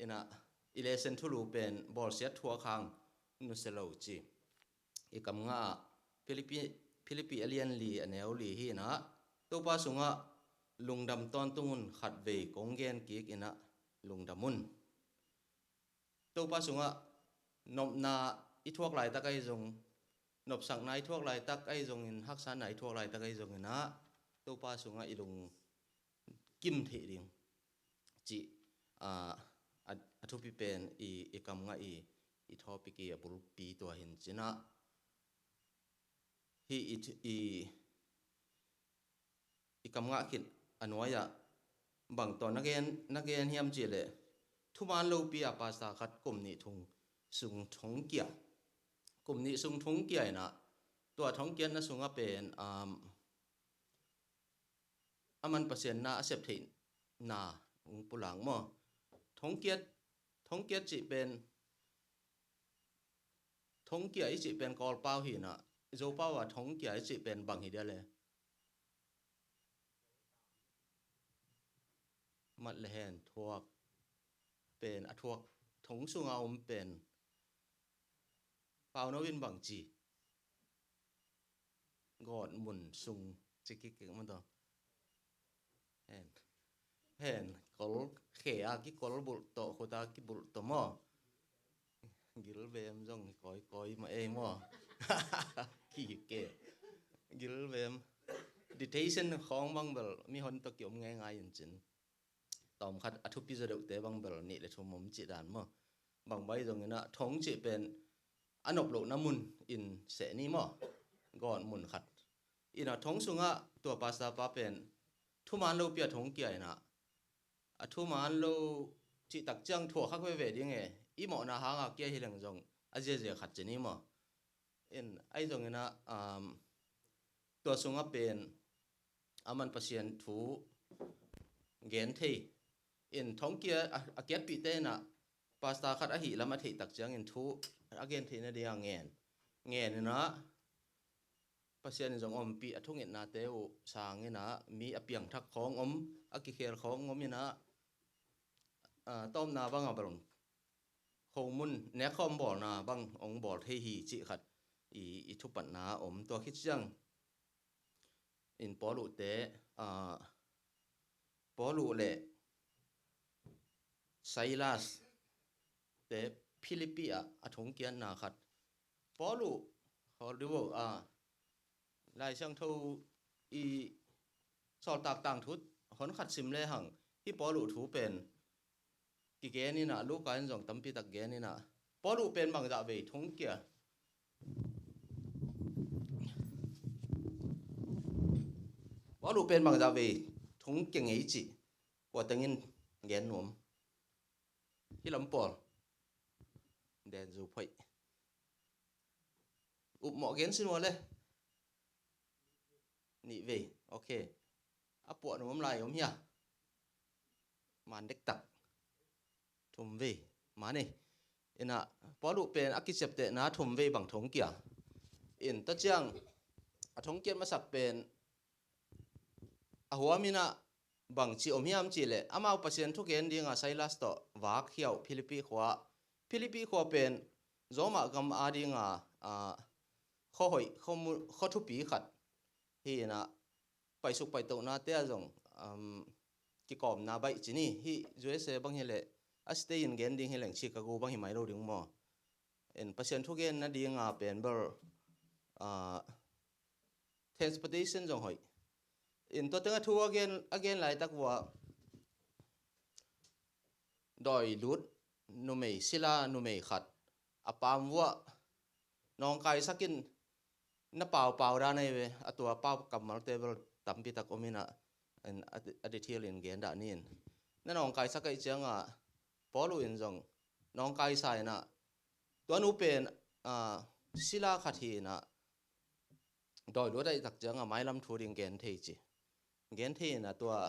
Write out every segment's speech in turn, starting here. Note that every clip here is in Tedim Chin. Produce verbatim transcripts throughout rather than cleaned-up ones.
Inah i lesen thulu pen bawlsiat thuak hang nusia lo ci. I kam nga ah Philippi, Philippi a lian li a neu li hi inah, Topa sungah lungdam tawntung un, khatvei kong gen kik inah lungdam un. Topa sungah nopna i thuak laitak ahi zong, nopsakna i thuak laitak ahi zongin, haksatna i thuak laitak ahi zongin ah, Topa sungah i lungkim theih ding cih, ah, a, a thupi pen i, i kam nga i, i topic i a bulpi tua hi in ci inah, hi i, i, i kam nga khit a nuai ah bang tawh na gen, na gen hiam cih leh, thuman lopi a pastor khat kum nih thong sung thongkia, kum nih sung thongkia inah, tua thongkiatna sungah pen, um, a man Pasian na a sep theihna hong pulak maw. Thongkiat, thongkiat cih pen, thongkia i cih pen Kawlpau hi inah, Zopau ah thongkia i cih pen bang hi dia le? Mat le hen, thuak pen, a thuak thong sunga om pen, Pauno in bang ci? Gawtmun sung ci kik kik maw taw. Hen, hen, kol khe a kikol bulh tawh, khut a kibulh tawh maw. Gilvem zong kawikawi mah ei maw. Kike. Gilvem. Dictation khawng bang bel mihon tawh kiom ngeingai in cin. Tawmkhat a thupi zaw deuhte bang bel nih le thum om cih dan maw. Bang bai zong inah thong cih pen a nop lohna mun in seh ni maw. Gawtmun khat. Inah thong sungah tua pastor pa pen thuman lopi a thongkia inah, a thuman lo cih tak ciang thuak khak veve ding e, i mawhna hanga kia hi leng zong a ziazia khat ci ni maw. In, ahi zong inah, um, tua sungah pen a man Pasian thu gen thei. In thongkia a, a kiatpihte inah pastor khat ahih lam a theih tak ciangin thu a gen theih nading a ngen. Ngen inah Pasian in zong ompih a thungetnate uh sang inah, mi a piangthak khawng om, a kikhel khawng om inah, ah, tawpna bang a bang khomun nekkhawm bawlna bang hong bawl thei hi cih khat i, i thupatna om. Tua khit ciang in Paul uhte, ah, Paul uh le Silas te Philippi ah a thongkiatna khat. Paul uh, Paul uh, ah, Lai Siangtho i Sawltak Tangthu hon khat sim lehang, hih Paul uh thu pen kigen inah, Luka in zong tampi tak gen inah, Paul uh pen bangzah vei thongkia, Paul uh pen bangzah vei thongkia ngei cih kua tengin gen nuam? Hih lam pawl. Den zu phoih. Upmawh gen sin ua le. Nih vei. Ok. A puah nuam lai om hia? Man dektak. Thum vei. Man ei. Inah, Paul uh pen a kiciaptehna thum vei bang thongkia. In tua ciang a thongkiat masak pen a huam inah bangci om hiam cih leh, amau Pasian thugen dinga Silas tawh vak hiauh Philippi khua. Philippi khua pen Roma gam a dinga, ah, khuahoih, khuamu-, khua thupi khat hi inah, paisuk paitohnate ah zong, um, kikawmna baih ci ni. Hih U S A bang hi leh, a state in gen ding hi leng Chicago bang hi mai lo ding maw. In Pasian thugen nadinga pen bel, ah, transportation zong hoih. In tua tengah thu a gen, a gen laitak uah dawi lut numei, sila numei khat a pam uah nawngkaisakin, na paupau dan ahi ve, a tua pau kammalte bel tampi tak om inah, in a, a detail in gen dah ni in. Na nawngkaisak ahih cianga Paul uh in zong nawngkaisa inah, tua nu pen, ah, sila khat hi inah, dawi lut ahih tak cianga mailam thu ding gen thei ci. Gen thei inah tua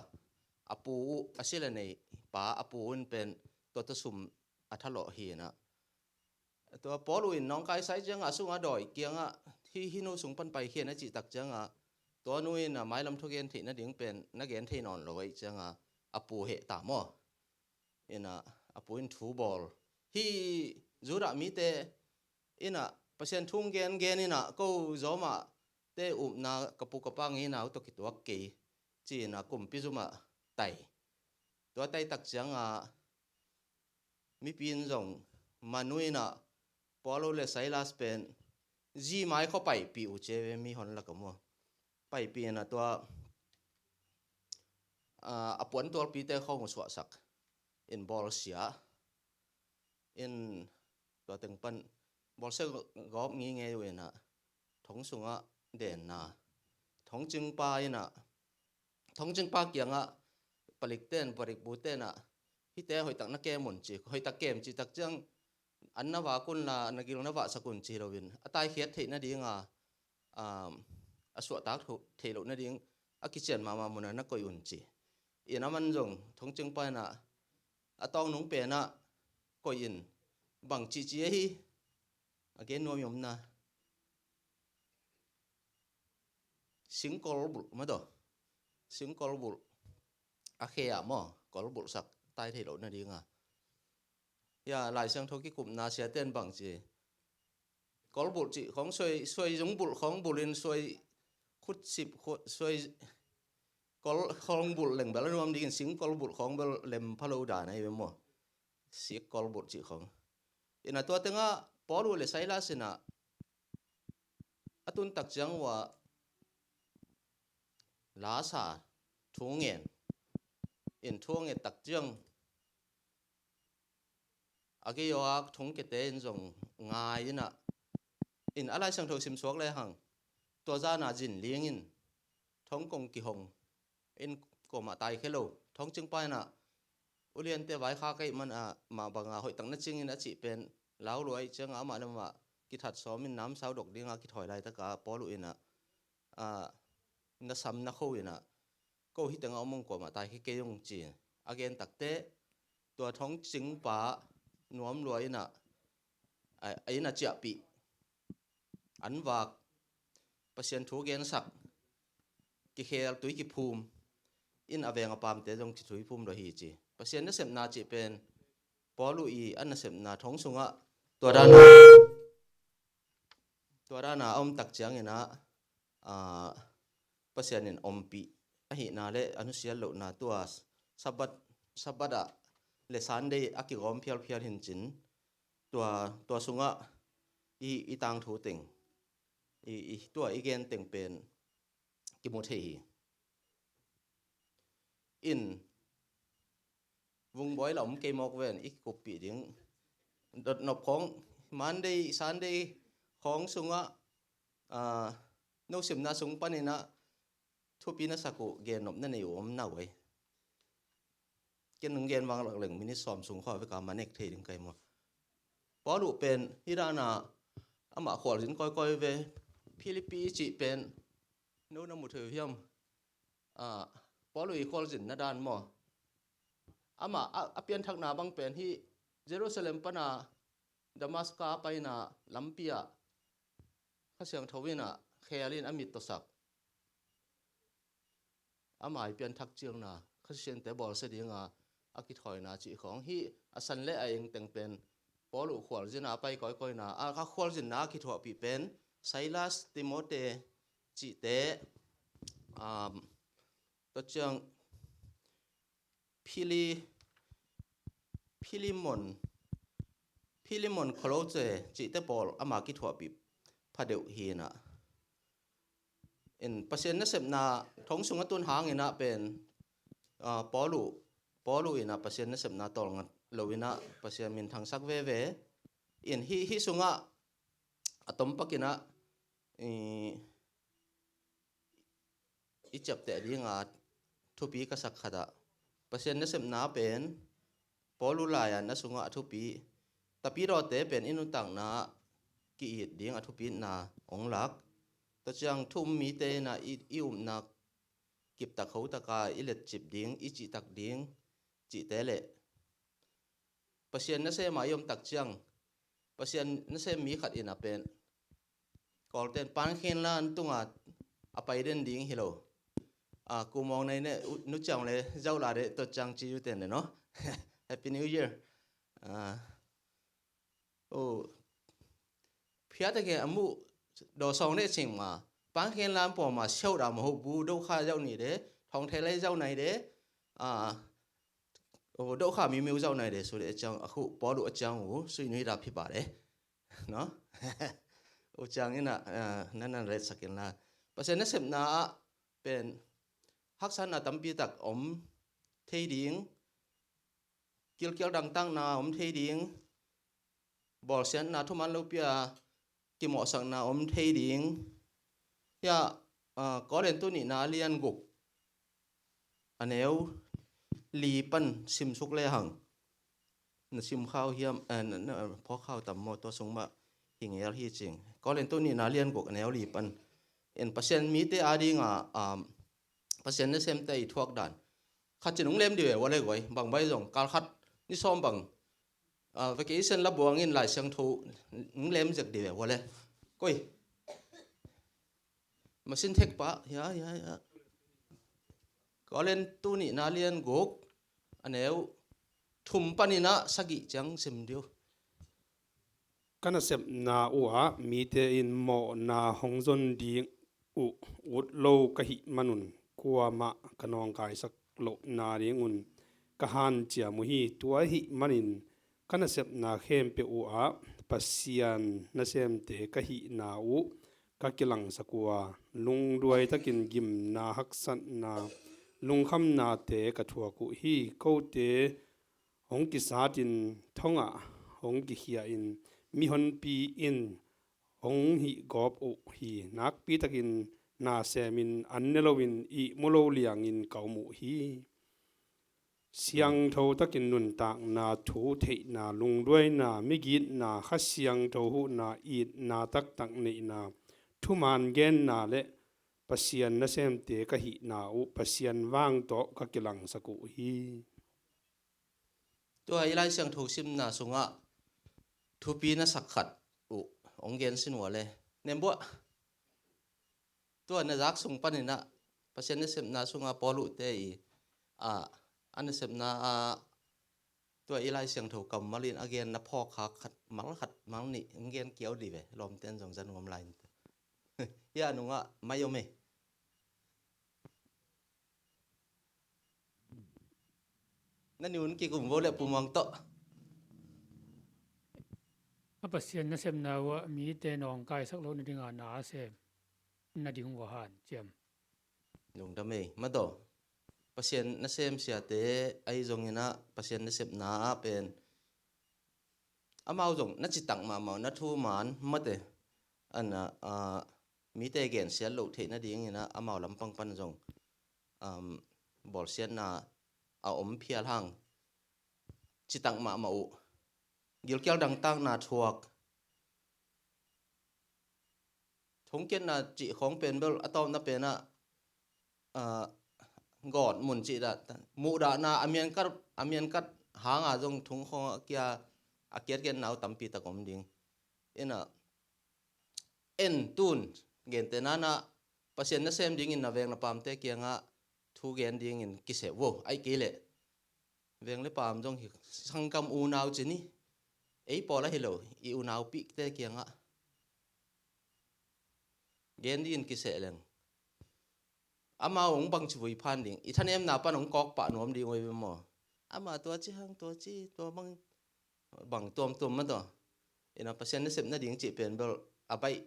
a pu uh, a sila nei pa a pu un pen tua tua sum a thalawh hi inah, tua Paul uh in nawngkaisa ahih cianga a sunga dawi kiangah, hih, hih nu sung pan paikhia in a cih tak cianga, tua nu inah mailam thu gen theih nading pen na gen thei nawn lo ahih cianga a pu heh ta maw. Inah, a pu in thu bawl. Hih Judah mite in ah Pasian thu gen gen in ah, ko zawmah te upna ka pu ka pa ngeinau tawh kituak kei, ci-in ah kumpi zumah tai. Tua tai tak ciangah mipi in zong man uh in ah Paul le Silas pen zi mai khua paipih uh ci ve, mihon lak ah maw. Paipih in ah tua, ah, a puantualpite khawng uh suahsak in bawlsia in, tua teng pan bawlsia gawp ngingei uh in ah thong sungah denna, thongcingpa in ah, thongcingpa kiangah palikten, palikbuten ah, hihte hoihtak na kem un ci, hoihtak kem cih tak ciang an na vak un la, na gil na vahsak un ci loin, a taikhiat theih nadinga, um, a suahtak tho-, theih loh nading a kician mahmah munah na koih un ci. In aman zong thongcingpa in ah a tawngnung penah koih in, bang cihcih ahi, a gen nuam i omna, singkolbulh mah tawh, singkolbulh a khe ah maw, kolbulhsak tai thei loh nadinga. Ya, Lai Siangtho kikupna siaten bang ci, kolbulh cih khawng suai, suai zungbulh khawng bulhin suai, khutsip khut suai, kol khawng bulh leng bel a nuam dingin singkolbulh khawng bel lem pha lo dan ahi ve maw. Singkolbulh cih khawng. In ah tua tengah Paul uh le Silas in ah a tun tak ciang uh ah lasa thu ngen. In thu ngen tak ciang a gei-awk thongkiate in zong ngai in ah, in a Lai Siangtho simsuak lehang tua zana zinling in thong kong kihong in kuamah taikhia lo. Thongcingpa in ah uliante vaikhak ahih man ah mah banga hoihtak na cingin a cih pen lau lua ahih cianga amah le amah kithat sawmin namsau dok dinga kithawi laitaka Paul uh in ah, ah, na sam na kho in ah, ko hih tengah om ung, kuamah taikhia kei ung ci a gen takteh, tua thongcingpa nuam lua in ah, a, a inn a ciahpih, an vak, Pasian thu gensak, kikhel tui kiphum in a veng a pamte zong kitui phum lo hi ci. Pasian nasepna cih pen Paul uh i a nasepna thong sungah tua dana, tua dana a om tak ciangin ah, ah, Pasian in ompih ahihna le a nusiat lohna tua Sabbath, Sabbath ah le Sunday a kigawm phialphial hi-in cin, tua, tua sungah i, i tangthu teng, i, i tua i gen teng pen kimu thei hi. In vungbuai la om kei mawk ven, i kikuppih ding. Dotnop khawng, Monday, Sunday khawng sungah, ah, no simna sung panin ah thupi na sak uh, gennop na nei uh om na uh ei. Ken nung gen vang lak leng minute sawm sung khua veka manek thei ding kai maw. Paul uh pen hih dana amah khualzin kawikawi ve. Philippi i cih pen no na mu thei uh hiam? Ah, Paul uh i khualzinna dan maw? Amah a, a pianthakna bang pen hih Jerusalem pana Damaska a paina lampi ah Kha Siangtho in ah khel in a mit tawsak. Amah i pianthak cilna, Khasiante bawlsia dinga a kithawina cih khawng hih a san le a eng teng pen Paul uh khualzina a pai kawikawina, a kha khualzinna a kithuahpih pen Silas, Timote cihte, um, tua ciang Phili-, Philemon, Philemon, Kolosse cihte pawl ama kithuahpih phadeuh hi inah. In Pasian nasepna thong sungah tun hang inah pen, ah, Paul uh, Paul uh inah Pasian nasepna tawlngat lo inah Pasian minthangsak veve. In hih, hih sungah a tompak inah, i, i ciapteh dinga thupi ka sak khatah Pasian nasepna pen Paul uh lai-a na sungah a thupi, tapidawte pen i nuntakna ki-it ding a thupitna hong lak. Tua ciang thu um mite inah i, i upna kiptak hotaka i letcip ding, i cihtak ding cihte le Pasian nasem a i om tak ciang, Pasian nasem mi khat inah pen Kawlten pan khen la an tunga a pai den ding hi lo. A, kumawng nei ne, u, nu ciang le zau la de tot ciang ci uten de no. Happy New Year. Phiate ke amu do song ne ching ma pang khen lam po ma siau da ma hu bu do kha jau ni de, thong thei lai jau nai de, a o do kha mi miu jau nai de, su de chang a khu po lu a chang u sui nui da phi ba de. No? U chang ina, a, nan nan ret sakin la. Pasian nasepna ah pen haksatna tampi tak om thei ding, kilkial dangtakna om thei ding, bawlsiatna thuman lo pia kimawhsakna om thei ding. Hia, a, Korin tu nihna lian guk a neu li pan simsuk le hang. Na sim khau hiam, eh, na, na, phawk khau tam maw, tua sung mah hi ngel hi cing. Korin tu nihna lian guk a neu li pan. En Pasian mite a dinga, um, Pasian nasemte i thuak dan khat cin ung lem di ve vua le guai, bang bai zong kal khat ni sawm bang, a, vacation la buangin Lai Siangtho ung lem zek di ve vua le. Koi. Masin thek pah, ya, ya, ya. Korin tu nihna lian guk a neu thum panin a sagih ciang sim diu. Ka nasepna uh ah mite in mawhna hong zon ding uh ut lo ka hih manun kuamah ka nawngkaisak lohna dingun ka hanciam uh hi. Tua ahih manin ka nasepna khempeuh uh ah Pasian nasemte ka hihna uh ka kilangsak uh a, lungduai takin gimna, haksatna, lungkhamnate ka thuak uh hi. Kote hong kisatin, thongah hong kikhia in, mihonpi in hong hih gawp uh hi. Nakpi takin na semin an ne loin ihmu lo liangin ka om uh hi. Siangtho takin nuntakna, thu theihna, lungduaina, migitna, Kha Siangtho huhna, itna taktak neihna, thuman genna le Pasian nasemte ka hihna uh Pasian vang tawh ka kilangsak uh hi. Tua i Lai Siangtho simna sungah thupi na sak khat uh hong gen sin uh a le. Nembuah. Tua na zak sung panin ah Pasian nasepna sungah Paul uhte i, a, a nasepna ah tua i Lai Siangtho kammal in a gen na phawk kha khat mal khat mal nih hong gen kiau di ve. Lawmten zong zan ngom lai in. Hia nungah mai om e. Na niun kikum vo le pumang tawh. A Pasian nasepna uh ah mite nawngkaisak lo nadinga na sem nading uh a hanciam. Lungdam ei, mataw. Pasian nasem siate ahi zongin ah Pasian nasepna ah pen amau zong na citak mahmah na thuman mate. Ana, a, mite gensiat loh theih nadingin ah amau lampang pan zong, um, bawlsiatna a om phial hang citak mahmah uh. Gilkial dangtakna thuak. Thongkiatna cih khawng pen bel a tawpna penah, a, gawt mun cih dah, muhdahna a miankat, a miankat hanga zong thung khawng a kia a kiatkiatna uh tampi tak om ding. Ina en tun gente nanah Pasian nasem dingin na veng na pamte kiangah thu gen dingin kiseh vo, aih kei leh veng le pam zong hi, sanggam unau ci ni. Ei pawl ahi lo, i unaupihte kiangah gen dingin kiseh leng amau hong bangci vui phan ding, i thanemna pan hong kawk pah nuam ding uh hi ve maw? Ama tua ci hang, tua ci, tua bang, bang tuamtuam mataw. Ina Pasian nasep nading cih pen bel a baih,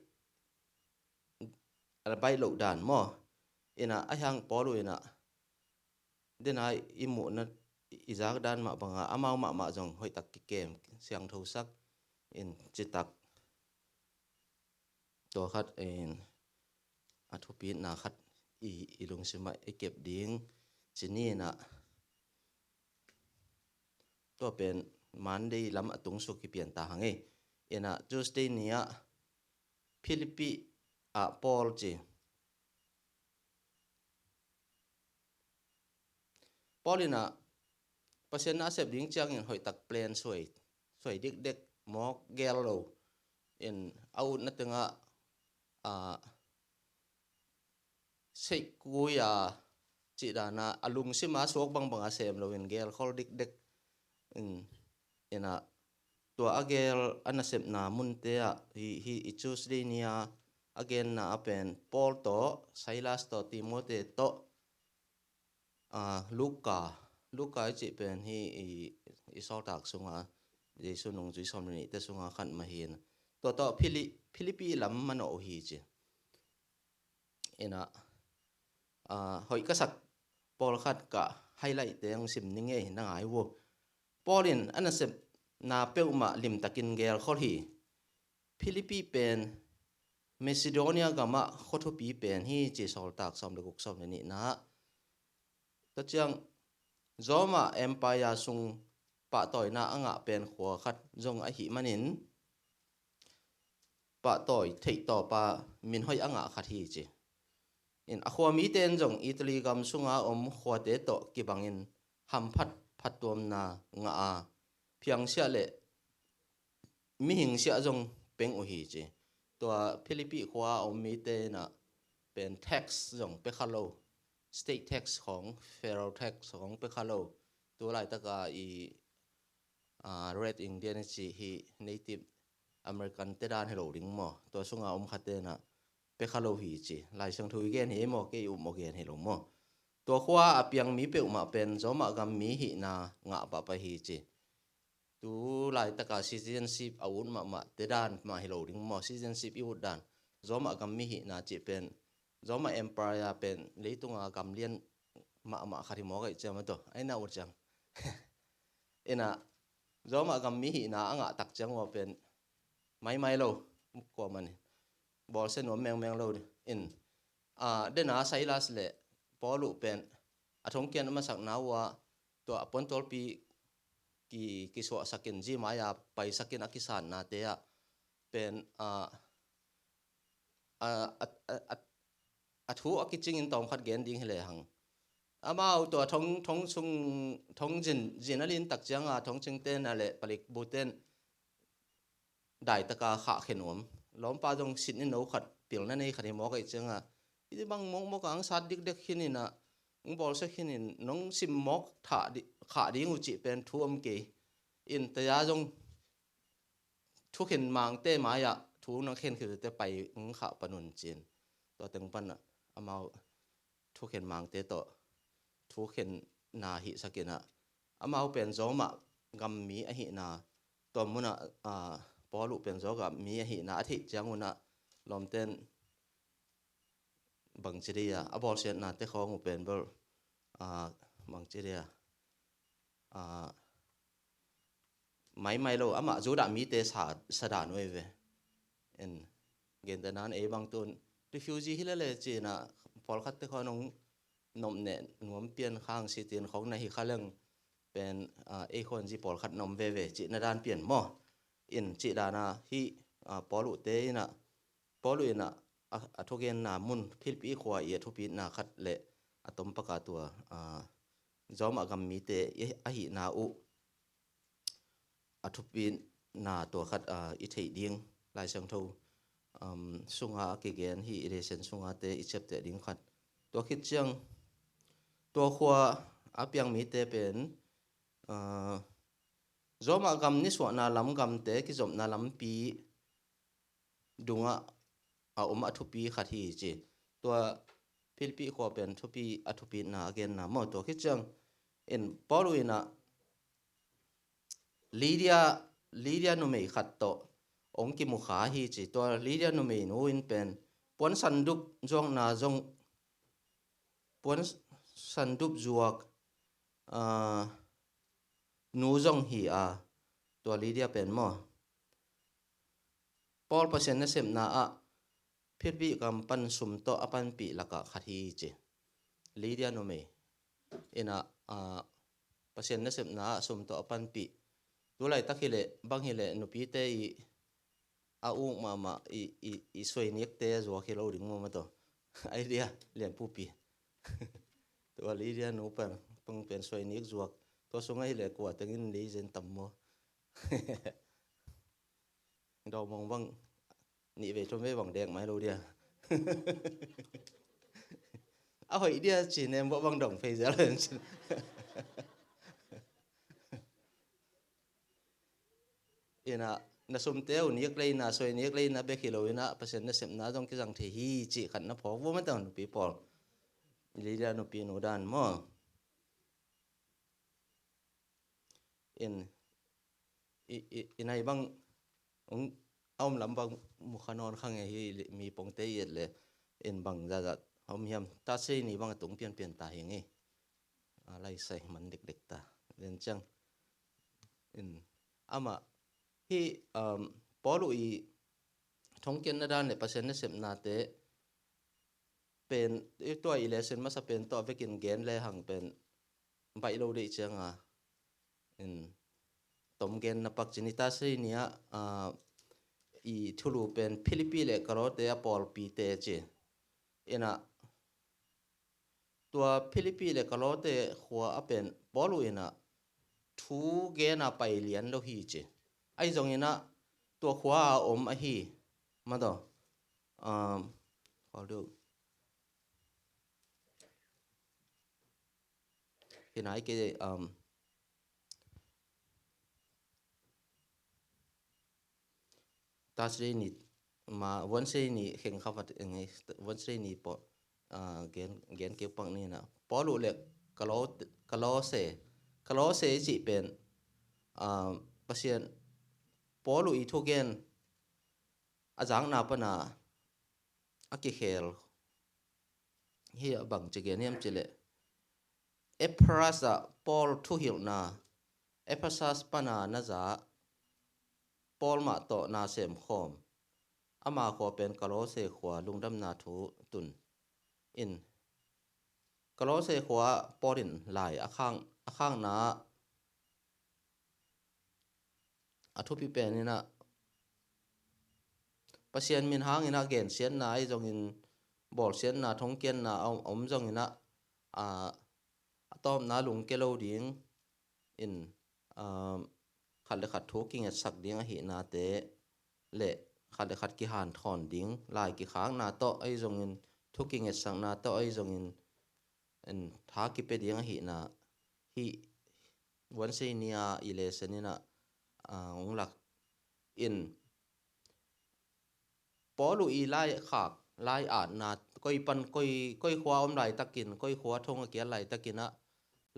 a baih loh dan maw? Ina a hiang Paul uh ina dena i muhna i zak dan mah banga amau mahmah zong hoihtak kikem siangthosak in citak. Tua khat in a thupitna khat i, i lungsimah i kep ding ci ni ina. Tua pen Monday lam a tungsuk hi pian ta hang ei. Ina Tuesday ni ah Philippi ah Paul ci. Paul ina Pasian na a sep ding ciangin hoihtak plan suai, suai dikdek mawk gel lo. In a utna tengah, a, seikui a cih dana a lungsima suak bangbanga sem loin gelkhol dikdek. In Ina, tua a gel a nasepna munte ah hi, hi i Tuesday ni-a a genna a pen Paul tawh, Silas tawh, Timothy tawh, a, Luka, Luka i cih pen hi i, i sawltak sunga, Jesu nungzui sawm le nihte sunga khat mah hi. Tua tawh Phili-, Philippi lam manawh uh hi ci. Ina, a, hoih ka sak pawlkhat ka highlight-te hong sim ning ei, na ngai uh. Paul in a nasepna peuhmah limtakin gelkhol hi. Philippi pen Macedonia gamah khua thupi pen hi ci, sawltak sawm le guk, sawm le nihna. Tua ciang Roma Empire sung pahtawina a ngah pen khua khat zong ahih manin, pahtawi theih tawpa min hoih a ngah khat hi ci. In a khua mite in zong Italy gam sunga om khuate tawh kibangin hamphat phattuamna ngah a, phiangsiah le mihing siah zong peng uh hi ci. Tua Philippi khua a om mite in ah pen tax zong pia kha lo, state tax khawng, federal tax khawng pia kha lo. Tu laitaka i, a, Red Indian i cih hi, Native American te dan hi lo ding maw? Tua sunga om khate in ah pia kha lo hi ci. Lai Siangtho i gen hi maw, kei i upmawh gen hi lo maw? Tua khua a piang mi peuhmah pen Roma gam mi hihna ngah pahpah hi ci. Tu laitaka citizenship a ut mahmah te dan mah hi lo ding maw? Citizenship i ut dan, Roma gam mi hihna cih pen, Roma Empire pen leitunga gam lian mahmah khat hi mawk ahih ciang maw, tua a ina ut ciang. Ina, Roma gam mi hihna a ngah tak ciang uh a pen maimai lo, kuamah in bawlsia nuam mengmeng lo in. A, dena Silas le Paul uh pen a thongkiat a masakna uh ah tua a puantualpi ki, kisuahsakin, zi mai-a paisakin a kisannate ah pen, a, a, a, a, a, a thu a kicingin tawmkhat gen ding hi lehang, amau tua thong, thong sung, thong zin, zin a lin tak cianga thongcingte in ah le palik buten daitaka khahkhia nuam. Lawmpa zong sitni no khat, pilna nei khat hi mawk ahih cianga, hih bang mawkmawk a hong sat dikdek khin in ah, hong bawlsia khin in, nong sim mawk thah di-, khah ding uh cih pen thu om kei. In taya zong thukhen mangte mai-ah thu nang khen khit teh pai hong khah pan un ci-in, tua teng pan ah amau thukhen mangte tawh thukhenna hihsak in ah, amau pen Roma gam mi ahihna, tua munah, a, Paul uh pen Roma gam mi ahihna a theih ciang un ah lawmten bangci dei a, a bawlsiatnate khawng uh pen bel, a, bangci dei a, a, maimai lo, amah Judah mite sa, sa dan uh ei ve. En, gentehna in ei bang tun refugee hi lele ci-in ah pawlkhatte khawng hong nopneh nuam pian khang si tin khawng na hi kha leng pen, a, ei khawng zi pawlkhat na om veve cihna dan pian maw? In cih dan ah hih, a, Paul uhte in ah, Paul uh in ah a, a thugenna mun Philippi khua i a thupitna khat le a tompaka tua, a, Roma gam mite i ahihna uh a thupitna tua khat, a, i theih ding, Lai Siangtho, um, sunga a kigen hih i lesson sungate i ciapteh ding khat. Tua khit ciang, tua khua a piang mite pen, a, Roma gam nisuahna lam, gamte kizopna lampi dungah a om a thupi khat hi ci. Tua Philippi khua pen thupi, a thupitna a genna maw? Tua khit ciang in Paul uh in ah Lydia, Lydia numei khat tawh hong kimukha hi ci. Tua Lydia numei nu in pen puan sandup zuakna zong, puan sandup zuak, a, nu zong hi a, tua Lydia pen maw? Paul Pasian nasepna ah Philippi gam pan sum tawh a panpih lakah khat hi ci. Lydia numei in ah, a, Pasian nasepna ah sum tawh a panpih. Tu laitak hileh, bang hileh nupite i a uk mahmah i, i, i suainikte a zuak hi lo ding maw, maw tawh. Idea lianpupi. Tua Lydia nu pen, pang pen suainik zuak. Tua sungah hileh kua tengin lei zen tam maw? Dawmawng bang nih vei thum vei bang dek mai lo dia. A hoih dia ci nem bawh bang dong phei zel hen cin. Ina, na sumte uh nik leina, soi nik leina bek hi lo ina, Pasian nasepna zong kizang thei hi cih khat na phawk vua mataw nupi pawl. Lydia nupi nu dan maw. In, i, i, i nai bang, ung, a om lam bang mu kha nawn kha nge hi mi pongte i et le, in bang zazat, a om hiam, ta sei ni bang a tung pianpian ta hi nge. A lai sai man dikdik ta. Len ciang. In, ama, hi, um, Paul uh i thongkiatna dan le Pasian nasepnate pen, i tua i lesson masa pen tawh vekin gen le hang pen baih lo deih cianga. In, tom gen na pak cin i ta sei nia, a, i thulu pen Philippi le Kalote a pawlpite ci. Ina, tua Philippi le Kalote khua a pen Paul uh ina thu gena pai lian lo hi ci. Ahi zong ina tua khua a om ahi. Mataw. Um, Paul uh. Hinai ke, um, Thursday ni, ma, Wednesday ni kheng kha vat, eh, Wednesday ni po, ah, gen, gen keu pak ni na. Paul uh le Kalo-, Kalose, Kalose cih pen, ah, Pasian, Paul uh i thugen a zakna pana a kikhel hi a bang ci gen hiam ci le. Ephesus ah Paul thuhilhna, Ephesus pana na za Paul mah tawh na semkhawm. Ama khua pen Kalose khua lungdamna thu tun. In, Kalose khua Paul in lai a khang, a khangna a thupi pen ina Pasian min hang ina gensiatna ahi zongin bawlsiatna thongkiatna a om, a om zong ina, a, a tawpna lungke lo ding in, a, khat le khat thu kingetsak ding ahihnate le khat le khat kihanthawn ding lai kikhakna tawh ahi zongin thu kingetsakna tawh ahi zongin in tha kipia ding ahihna hi Wednesday ni-a i lesson ina, ah, hong lak in Paul uh i laikhak, lai-atna, koi pan, koi, koi khua om laitakin, koi khua thong a kiat laitakin ah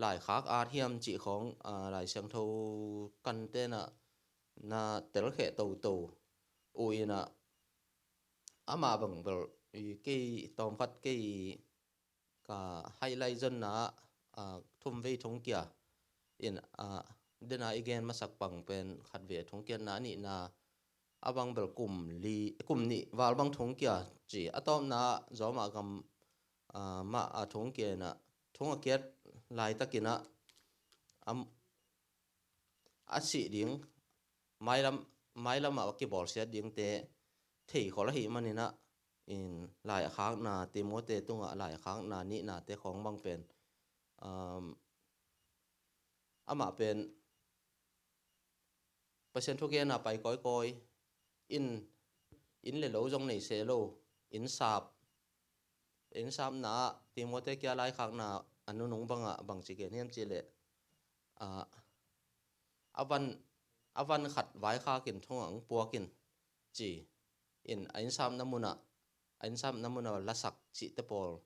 laikhak at hiam cih khawng, ah, Lai Siangtho kan tenah na telkheh toto uh ina amah bang bel i kei tawmkhat kei ka highlight zonna ah, ah, thumvei thongkia in, ah, dena i gen masak pang pen khatvei a thongkiatna a nihna a bang bel kum li, kum nih val bang thongkia ci a tawpna Zawmah gam, ah, mah a thongkia ina thong a kiat laitakin ah am, a sih ding, mailam, mailam ah a kibawlsiat dingte theikhol ahih manin ah in lai a khakna, Timote tungah lai a khakna nihnate khawng bang pen, um, amah pen Pasian thugenna pai kawikawi in, inn le lo zong nei se lo, inn sap, inn sapna ah Timote kia laikhakna a nunung bangah bangci gen hiam cih leh, ah, a van, a van khat vaikhakin thong ang puakin ci in a inn sapna munah, a inn sapna munah lasak cihte pawl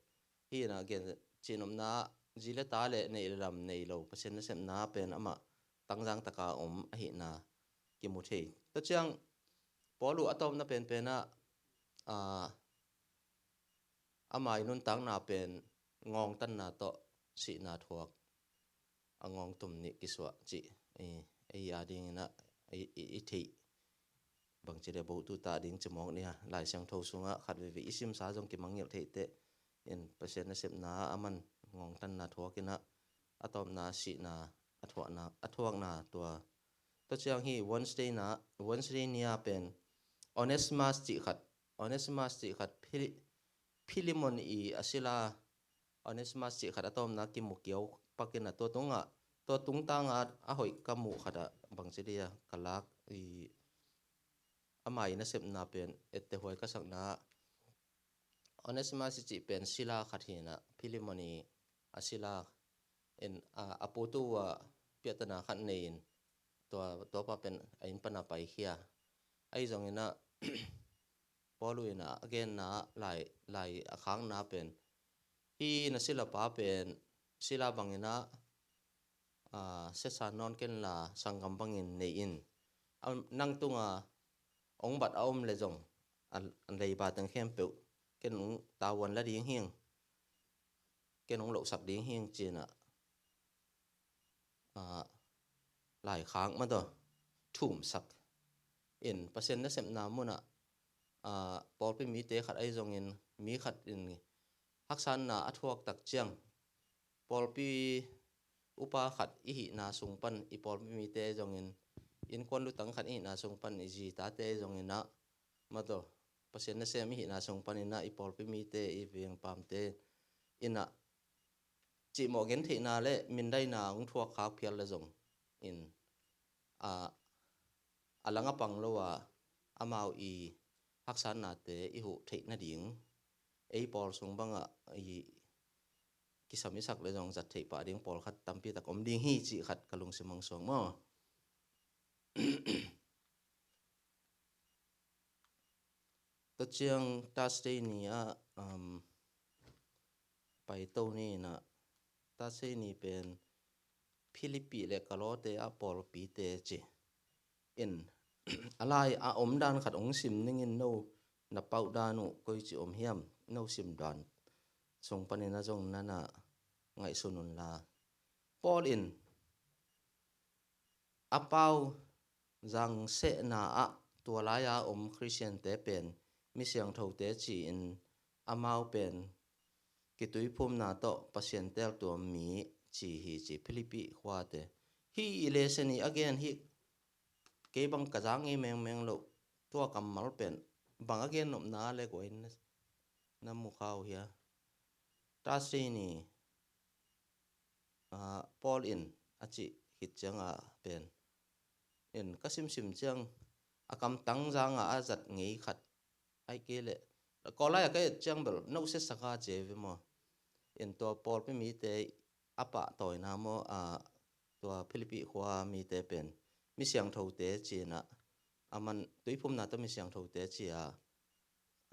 hi ina gen cihnopna ah zi le ta le neih le lam nei lo Pasian nasepna pen amah tangzang taka om ahihna kimu thei. Tua ciang Paul uh a tawpna penpen ah, ah, ama i nuntakna pen ngawngtanna tawh sihna thuak a ngawngtum nih kisuah cih ei, ei a dingin ah i, i, i theih bangci le botu ta ding ci mawk nia. Lai Siangtho sungah khat veivei i simsa zong kimangngilh theih teh in Pasian nasepna a man ngawngtanna thuakin ah a tawpna sihna a thuakna, a thuakna tua. Tua ciang hi Wednesday na, Wednesday ni-a pen Onesimus cih khat, Onesimus cih khat Phili-, Philemon i a sila Onesimus cih khat a tawpna kimu kiau pakin a tua tungah, tua tungtanga a hoih ka muh khatah bangci dia ka lak i ama i nasepna pen ettehuai ka sakna Onesimus i cih pen sila khat hi ina Philemon i a sila in a, a putu uh a piahtana khat nei in tua, tua pa pen a inn pana paikhia. Ahi zongin ah Paul in ah a genna, lai, lai a khakna pen, hih na silapa pen sila bangin ah, ah, siasa nawn kenla sanggam bangin nei in. A, nang tunga hong bat a om leh zong, a, a leiba teng khempeuh ken hong tavuan la ding hi ing, ken hong lohsak ding hi ing ci-in ah, ah, laikhak mah tawh thumsak in, Pasian nasepna munah, ah, pawlpi mite khat ahi zongin, mi khat in haksatna a thuak tak ciang, pawlpi upa khat i hihna sung pan i pawlpi mite ahi zongin, innkuan lutang khat i hihna sung pan i zi tate ahi zongin ah, mah tawh, Pasian nasem i hihna sung panin ah i pawlpi mite, i veng pamte in ah cihmawh gentheihna le mindaina hong thuak khak phial leh zong in, a, a lang a pang lo a, amau i haksatnate i huh theih nading, ei pawl sung bangah i kisam i sak leh zong zat theih pah ding pawlkhat tampi tak om ding hi cih khat ka lungsim hong suak maw. Tua ciang Thursday ni ah, um, paito ni in ah, Thursday ni pen Philippi le Kolosse ah pawlpite ci in, a lai a om dan khat hong sim ning in, no na pauh dan uh koici om hiam, no sim dan sung panin ah zong na na ngaihsun unla. Paul in a pau zangsehna ah tua lai-a om Khristiante pen mi siangthote ci-in, amau pen kituiphumna tawh Pasian teltuam mi ci hi ci, Philippi khuate. Hih i lesson i a gen hi, kei bang ka zak ngei mengmeng loh, tua kammal pen bang a gen nopna le guai na, na mu kha uh hia? Thursday ni, ah, Paul in a cih khit ciang a pen, in ka simsim ciang a kamtang zanga a zat ngei khat, ahih kei leh, Kolosse a ka et ciang bel no siasak a ci ve maw. In tua pawlpi mite a pahtawina maw, ah, tua Philippi khua mite pen mi siangthote ci-in ah, a man tuiphumna tawh mi siangthote ci-a,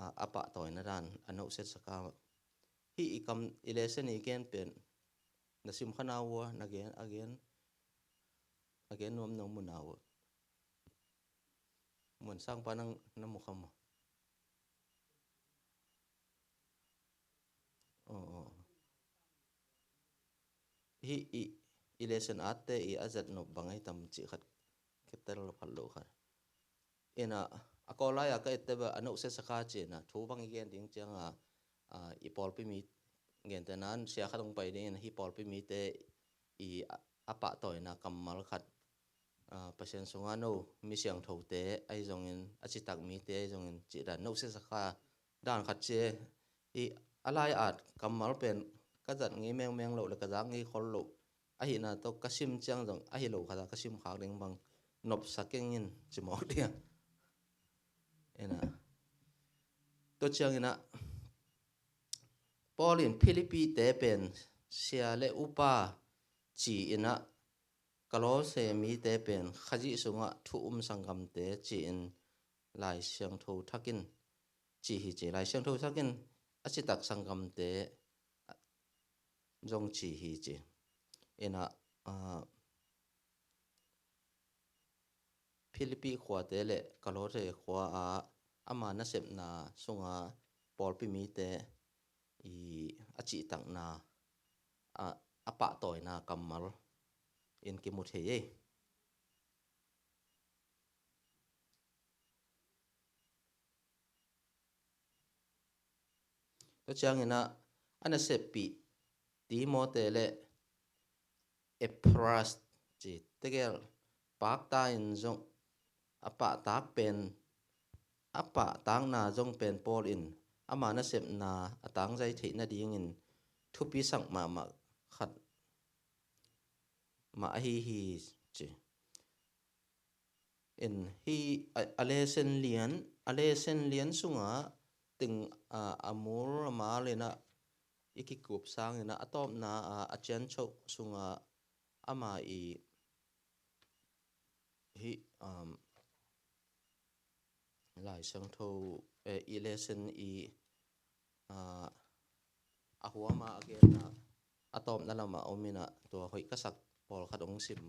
a, a pahtawina dan a no siasak a. Hih i kam, i lesson i gen pen na sim kha na uh a, na gen, a gen, a gen nuam na mu na uh a? Muan sang pa nang na mu kha maw? Oh, oh. Hih i, i lesson atte i a zat nop bang ahi tam cih khat ka tel phat loh khat. In ah, a Kolosse a ka ette bel a no siasak a ci-in ah, thu bang i gen ding ciang a, ah, i pawlpi mi gente nan sia khat hong pai ding in, hih pawlpi mite i a, a pahtawina kammal khat, ah, Pasian sunga no mi siangthote ahi zongin, a citak mite ahi zongin, cih dan no siasak a dan khat ci e. I a lai-at kammal pen ka zat ngei mengmeng loh le ka zak ngei khol loh ahihna tawh ka sim ciang zong, ahi lo khat a ka sim khak ding bang nopsa keng in ci mawk ding a. In ah, tua ciangin ah Paul in Philippi-te pen sia le upa ci-in ah, Kolosse mite pen Khazih sungah thu um sanggamte ci-in Lai Siangtho Thak in ci hi ci. Lai Siangtho Thak in a citak sanggamte zong ci hi ci. In ah, ah, Philippi khuate le Kolosse khua ah ama nasepna sunga pawlpi mite i a cihtakna, a, a pahtawina kammal in kimu thei ei. Tua ciangin ah, a naseppih Timote le Epafras ci tegel pakta in zong a pahtak pen, a pahtakna zong pen Paul in ama nasepna a tangzai theih nadingin thupisak mahmah khat mah ahi hi ci. In hih a, a lesson lian, a lesson lian sungah teng, a, a mul a mal in ah i kikup sangin ah, a tawpna ah, a cianchoh sungah ama i hih, um, Lai Siangtho, eh, i lesson i, ah, a huama a genna a tawpna lamah om inah tua hoih ka sak pawlkhat hong sim,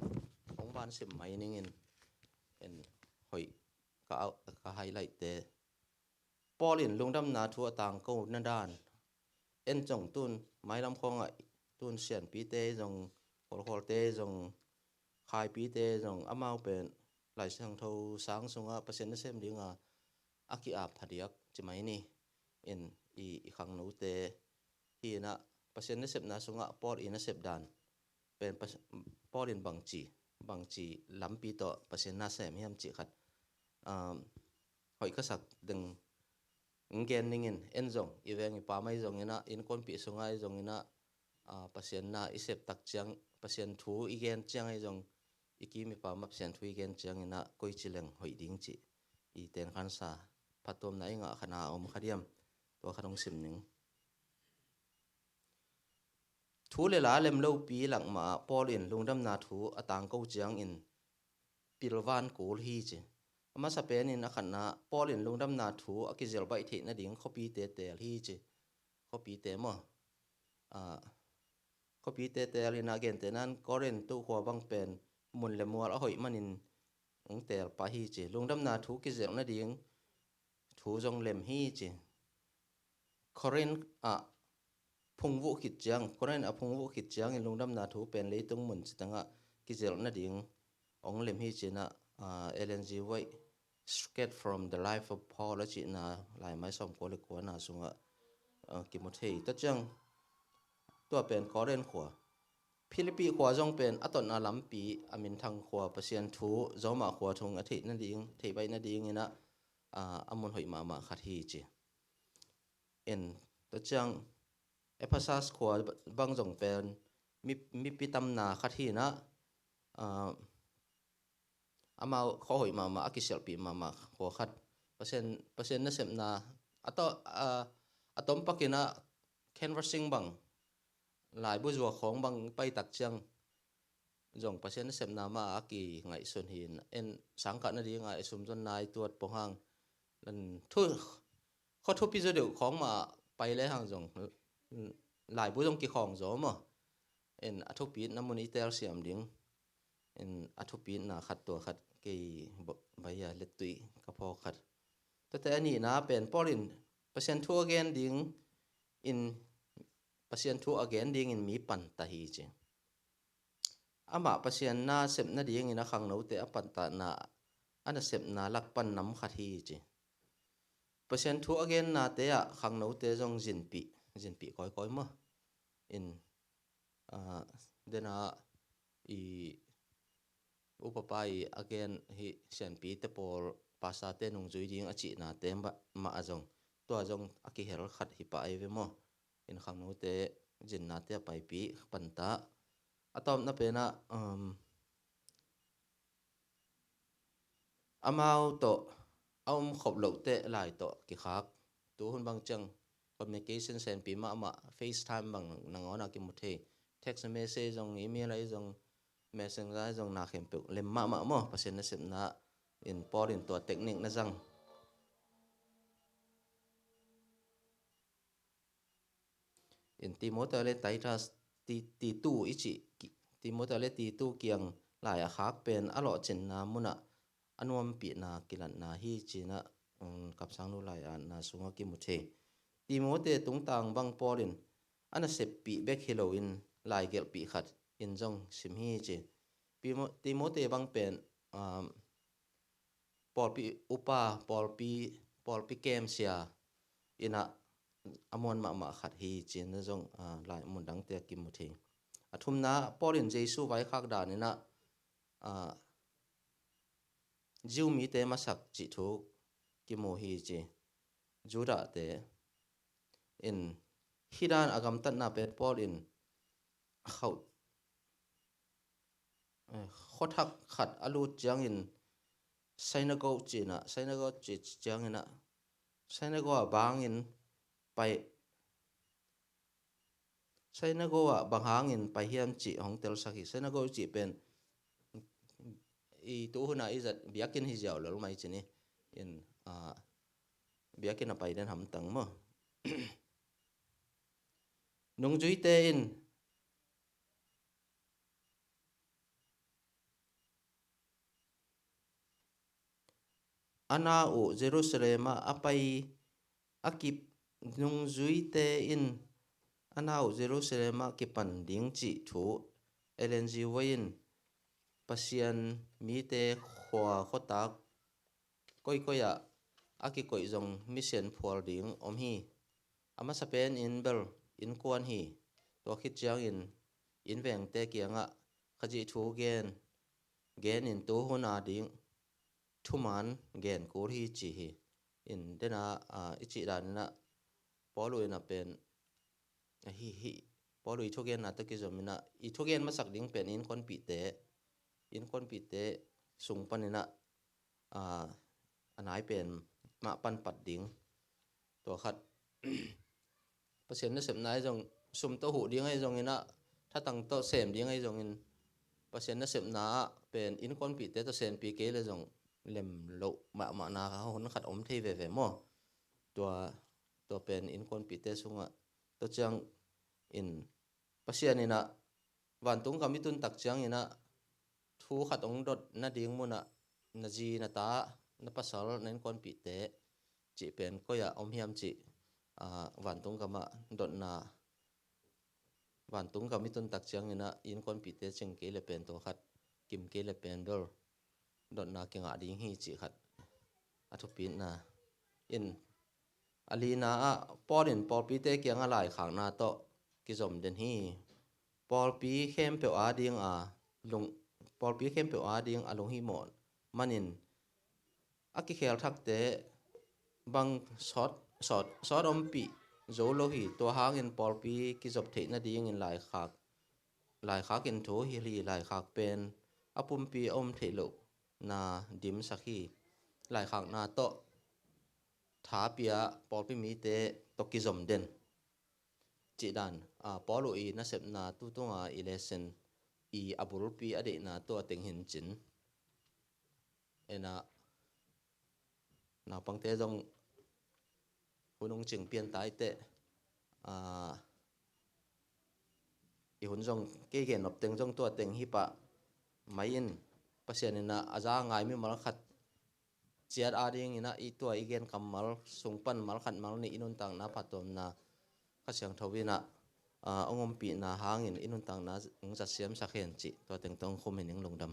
hong van sim mai ningin, en hoih ka, ka highlight te. Paul in lungdamna thu a tangko na dan. En zong tun mailam khawngah tun sianpite zong, khualkhualte zong, khaipite zong, amau pen Lai Siangtho sang sungah Pasian nasem dinga a ki-ap phadiak ci mai ni. In i, i khangnote hi inah Pasian nasepna sungah Paul i nasep dan pen Pas-, Paul in bangci, bangci lampi tawh Pasian nasem hiam cih khat, um, hoih ka sak ding hong gen ningin, en zong i veng i pam ahi zong inah, innkuanpih sung ahi zong inah, ah, Pasian na i sep tak ciang, Pasian thu i gen ciang ahi zong, i kim i pam ah Pasian thu i gen ciang inah koici leng hoih ding cih i tenkhansa phattuamna i ngah khat na a om kha diam, tua khat hong sim ning. Thu le la lem lopi lak mah ah Paul in lungdamna thu a tangko ciangin pilvan kul hi ci. A masa penin a khatna, Paul in lungdamna thu a kizelh baih theih nading khuapite teel hi ci. Khuapite maw? Ah, khuapite teel inah, gentehnan Korin tukhua bang pen mun le mual a hoih manin hong teel pah hi ci. Lungdamna thu kizelh nading thu zong lem hi ci. Korin ah phungvuh khit ciang, Korin a phungvuh khit ciangin lungdamna thu pen leitung mun citangah kizelh nading hong lem hi ci inah, ah, Ellen G. White, Sketch from the Life of Paul a cihna laimai sawmkua le kuana sungah, ah, kimu thei. Tua ciang tua pen Korin khua. Philippi khua zong pen a totna lampi, a minthang khua, Pasian thu zawmah khua thung a theih nading, theih baih nading inah, ah, a mun hoih mahmah khat hi ci. En, tua ciang Ephesus khua bang zong pen mi, mipi tamna khat hi inah, ah, amau khuahoih mahmah, a kisialhpih mahmah khua khat. Pasian, Pasian nasepna a to, a, a tom pakinah canvassing bang, laibu zuak khawng bang pai tak ciang zong Pasian nasepna mah a kingaihsun hi in, en sangkah nadinga i sumzon nai tuat pong hang, thu, khua thupi zaw deuh khawng mah pai le hang zong laibu zong kikhawng zaw maw? En a thupitna mun i telsiam ding. En a thupitna khat tua khat kei ba-, baia lettuih ka phawk khat. Tuate a nihna pen Paul in Pasian thu a gen ding in, Pasian thu a gen dingin mi panta hi ci. Amah Pasian nasep nadingin a khangnote a pantahna, a nasepna lak pan nam khat hi ci. Pasian thu a gennate ah khangnote zong zinpih, zinpih kawikawi maw? In, ah, dena i upapa i a gen hi sianpite pawl, pastorte nungzui ding a cihnate mah, mah a zong, tua zong a kihel khat hi pah ahi ve maw? In khangnote zinnate a paipih panta. A tawpna penah, um, amau tawh a um khop loh teh lai tawh kikhak. Tuhun bang ciang communication senpi mahmah, FaceTime bang nangawn a kimu thei. Text message zong, email ahi zong, Messenger ahi zong, na khempeuh lem mahmah maw? Pasian nasepna in Paul in tua technique na zang. In Timothy le Titus, Ti-, Titu i cih ki-, Timothy le Titu kiang lai a khak pen a lawhcinna munah a nuampihna kilatna hi cinah, um, Kamsangnu lai-atna sungah kimu thei. Timothy tungtang bang Paul in a naseppih bek hi loin laigelhpih khat in zong sim hi ci. Timo-, Timothy bang pen, um, pawlpi upa, pawlpi, pawlpi kemsia inah a muan mahmah khat hi cinah zong, ah, lai mun dangte a kimu thei. A thumna, Paul in Jesu vaikhak dan inah, ah, Jew mite masak cih thu kimu hi ci. Judahte in hih dan a gamtatna pen Paul in a khauh, eh, khuathak khat a lut ciangin synagogue cinah, synagogue ci cianginah, synagogue ah bangin pai, synagogue ah bang hangin pai hiam cih hong telsak hi. Synagogue cih pen i tu huna i zat biakinn hi ziau lel mai cin hi. In, ah, biakinn a pai den hamtang maw. Nungzuite in a na uh Jerusalem ah a pai a kip, nungzuite in a na uh Jerusalem ah kipan ding cih thu Ellen G. White in Pasian mite khua khuatak koikoi ah a kikoih zong misian phual ding om hi. A masa pen in bel innkuan hi. Tua khit ciangin inn vengte kiangah Khazih thu gen, gen in tu hun a ding thuman gen kul hi ci hi. In dena, ah, i cih daninah Paul uh inah pen ahi hi. Paul uh i thugenna tawh kizom inah i thugen masak ding pen innkuanpihte, innkuanpihte sung paninah, ah, a nai pen mah panpat ding. Tua khat Pasian nasepna ahi zong, sum tawh huh ding ahi zong inah, thatang tawh sem ding ahi zongin, Pasian nasepna ah pen innkuanpihte tawh sempi kei le zong lem loh mahmahna hun khat om thei veve maw. Tua, tua pen innkuanpihte sungah tua ciangin Pasian inah vantung gam i tun tak cianginah thu khat hong dot nading munah na zi, na ta, na pasal, na innkuanpihte cih pen koi ah om hiam cih, ah, vantung gamah dotna, vantung gam i tun tak cianginah innkuanpihte cing kei le pen tua khat kim kei le pen bel dotna kingah ding hi cih khat a thupitna. In a lina ah Paul in pawlpite kiangah laikhakna tawh kizom den hi. Pawlpi khempeuh ading a lung, pawlpi khempeuh ading a lunghimawh manin a kikhel thakte bang sawt, sawt, sawt ompih zo lo hi. Tua hangin pawlpi kizop theih nadingin laikhak, laikhak in thu hilh hi. Laikhak pen a pumpi a um theih lohna dimsak hi. Laikhakna tawh tha pia pawlpi mite tawh kizom den. Cih dan, ah, Paul uh i nasepna tutunga i lesson i a bulpi a deihna tua teng hi cin. Ena, naupangte zong hun hong cing pian ta i teh, ah, i hun zong kei gen nop teng zong tua teng hi pah mai in, Pasian inah a za ngai mimal khat ciat adinginah i tua i gen kammal sung pan mal khat mal nih i nuntakna phattuamna Kha Siangtho inah, ah, hong ompihna hangin i nuntakna hong zat siamsak hen cih tua teng tawh hong khum hi ning. Lungdam.